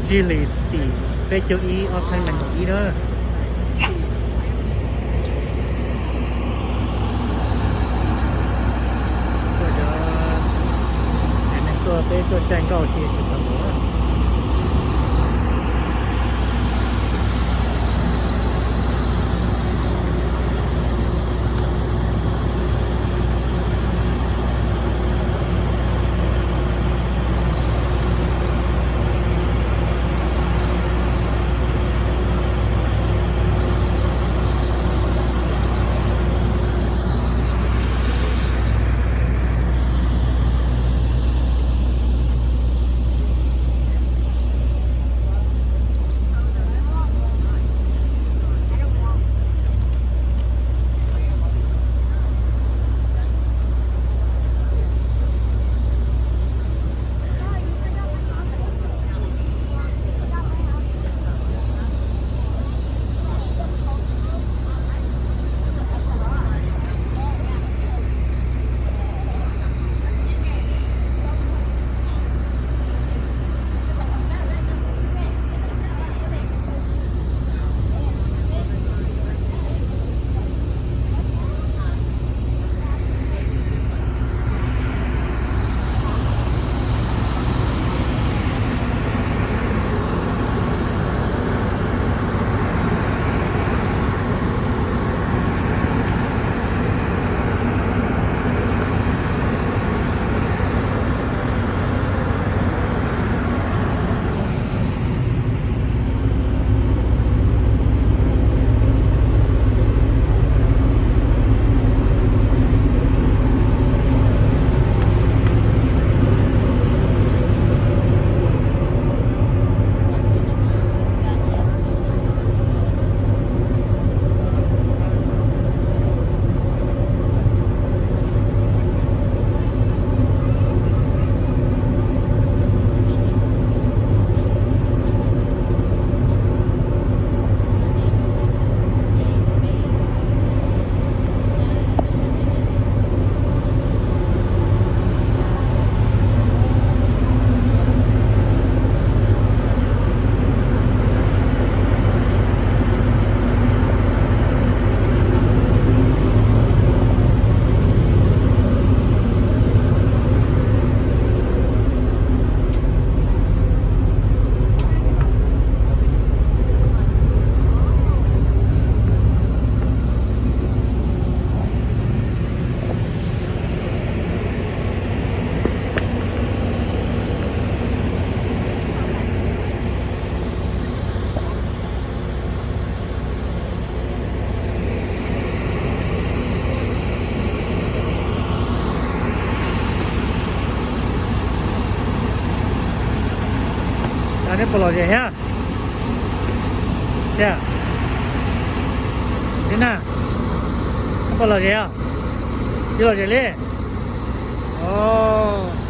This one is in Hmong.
Tsib hlis tim peb caug ib ob txhiab nees nkaum ib na. Tuaj cov tsev neeg tuaj peb tuaj caij nkauj si tsis tau mus. Neb puas lom zem thiab? Tiag, tsis na, neb puas lom zem os? Tsis lom zem li os.